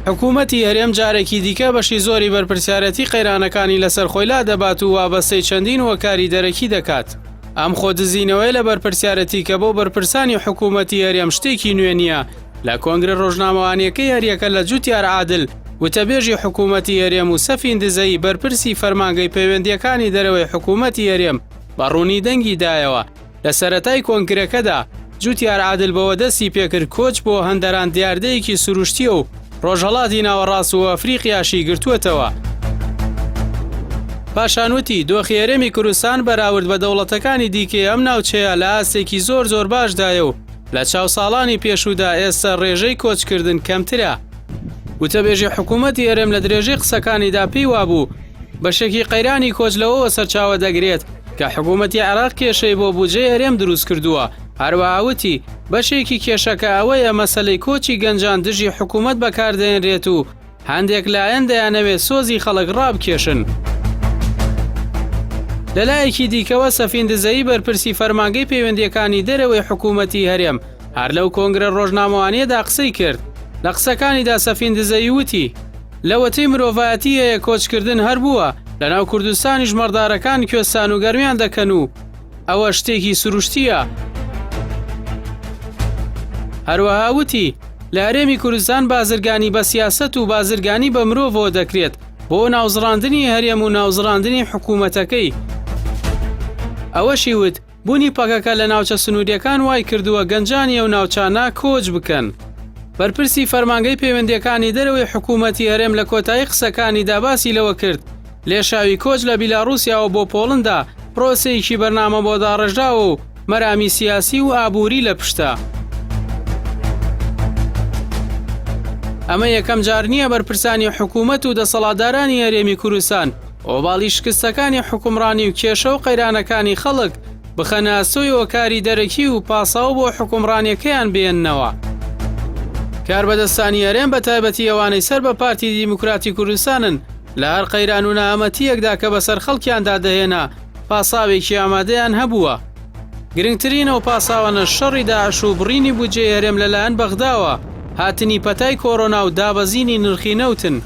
حکوومەتی هەرێم جارێکی دیکە بەشی زۆری بەرپرسیارەتی قەیرانەکانی لەسەر خۆی لادەبات و وابەستەی چەندین هۆکاری دەرەکی دەکات. ئەم خۆدزینەوەیە لە بەرپرسیارەتی کە بۆ بەرپرسانی حکوومەتی هەرێم شتێکی نوێ نییە، لە کۆنگرە ڕۆژنامەوانییەکەی هەریەکە لە جوتیار عادل، وتەبێژی حکوومەتی هەرێم و سەفین دزەیی بەرپرسی فەرمانگەی پەیوەندییەکانی دەرەوەی حکوومەتی هەرێم بە ڕوونی دەنگی دایەوە. لە سەرەتای کۆنگرەکەدا، جوتیار عادل بەوە دەستی پێکرد کۆچ بۆ هەندەران دیاردەیەکی سروشتییە و ڕۆژهەڵاتی ناوەڕاست و ئەفریقیاشی گرتووەتەوە. پاشان وتی، دۆخی هەرێمی کوردستان بەراورد بە دەوڵەتەکانی دیکەی ئەم ناوچەیە لە ئاستێکی زۆر زۆر باشدایە و لە چاو ساڵانی پێشوودا ئێستا ڕێژەی کۆچکردن کەمترە. وتەبێژی حکوومەتی هەرێم لە درێژەی قسەکانیدا پێی وابوو، بەشێکی قەیرانی کۆچ لەوەوە سەرچاوە دەگرێت کە حکوومەتی عێراق کێشەی بۆ بودجەی هەرێم دروست کردووە، هەروەها وتی، بەشێکی کێشەکە ئەوەیە مەسەلەی کۆچی گەنجان دژی حکوومەت بەکاردەهێنرێت و هەندێک لایەن دەیانەوێت سۆزی خەڵک ڕابکێشن. لەلایەکی دیکەوە سەفین دزەیی بەرپرسی فەرمانگەی پەیوەندییەکانی دەرەوەی حکوومەتی هەرێم هەر لەو کۆنگرە ڕۆژنامەوانییەدا قسەی کرد. لە قسەکانیدا سەفین دزەیی وتی، لەوەتەی مرۆڤایەتی هەیە کۆچکردن هەر بووە، لەناو کوردستانیش مەڕدارەکان کوێستان و گەرمیان دەکەن و ئەوە شتێکی سروشتییە. هەروەها وتی، لە هەرێمی کوردستان بازرگانی بە سیاسەت و بازرگانی بە مرۆڤەوە دەکرێت بۆ ناوزڕاندنی هەرێم و ناوزڕاندنی حکوومەتەکەی. ئەوەشی وت، بوونی پەکەکە لە ناوچە سنوورییەکان وای کردووە گەنجانی ئەو ناوچانە کۆچ بکەن. بەرپرسی فەرمانگەی پەیوەندییەکانی دەرەوەی حکوومەتی هەرێم لە کۆتایی قسەکانیدا باسی لەوە کرد، لێشاوی کۆچ لە بیلاڕووسیاوە بۆ پۆڵندا پرۆسەیەکی بەرنامە بۆ داڕێژراوە و مەرامی سیاسی و ئابووری لە پشتە. ئەمە یەکەم جار نییە بەرپرسانی حکوومەت و دەسەڵاتدارانی هەرێمی کوردستان ئۆباڵی شکستەکانی حوکمڕانی و کێشە و قەیرانەکانی خەڵک بخەنە ئەستۆی هۆکاری دەرەکی و پاساو بۆ حوکمڕانیەکەیان بێننەوە. کاربەدەستانی هەرێم بە تایبەتی ئەوانەی سەر بە پارتی دیموکراتی کوردستانن لە هەر قەیران و نەهامەتییەکدا کە بەسەر خەڵکیاندا دەهێنا پاساوێکی ئامادەیان هەبووە. گرنگترین ئەو پاساوانەش شەڕی داعش و بڕینی بودجەی هەرێم لەلایەن بەغداوە، هاتنی پەتای کۆرۆنا و دابەزینی نرخی نەوتن.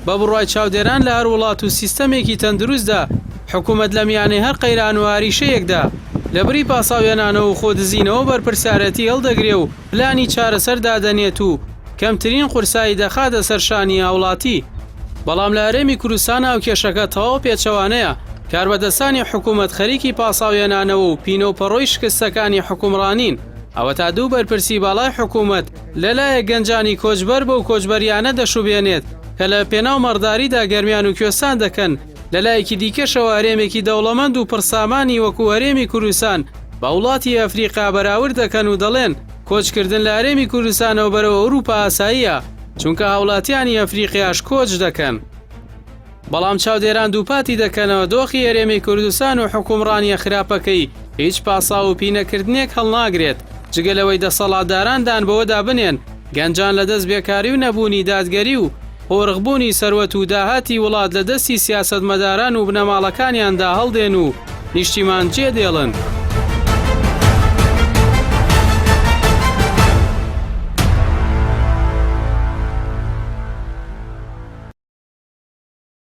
بە بڕوای چاودێران لە هەر وڵات و سیستەمێکی تەندروستدا، حکومەت لە میانەی هەر قەیران و ئاریشەیەکدا، لە بری پاساوهێنانەوە و خۆدزینەوە بەرپرسیارەتی هەڵدەگرێ و پلانی چارەسەر دادەنێت و کەمترین قورسایی دەخاتە سەر شانی هاوڵاتی. بەڵام لە هەرێمی کوردستان هاوکێشەکە تەواو پێچەوانەیە، کاربەدەستانی حکومەت خەریکی پاساوهێنانەوە و پینەوپەڕۆی شکستەکانی حوکمڕانین، ئەوەتا دوو بەرپرسی باڵای حکومەت، لەلایەک گەنجانی کۆچبەر بەو کۆچبەرییانە دەشوبهێنێت کە لە پێناو مەڕداریدا گەرمیان و کوێستان دەکەن، لەلایەکی دیکەشەوە هەرێمێکی دەوڵەمەند و پڕ سامانی وەکو هەرێمی کوردستان بە وڵاتی ئەفریقا بەراورد دەکەن و دەڵێن کۆچکردن لە هەرێمی کوردستانەوە بەرەو ئەوروپا ئاساییە چونکە هاوڵاتیانی ئەفریقیاش کۆچ دەکەن. بەڵام چاودێران دووپاتی دەکەنەوە دۆخی هەرێمی کوردستان و حوکمڕانییە خراپەکەی هیچ پاساو و پینەکردنێک هەڵناگرێت، جگە لەوەی دەسەڵاتداران دان بەوەدا بنێن گەنجان لەدەست بێکاری و نەبوونی دادگەری و قۆرخبوونی سەروەت و داهاتی وڵات لە دەستی سیاسەتمەداران و بنەماڵەکانیاندا هەڵدێن و نیشتیمان جێدێڵن.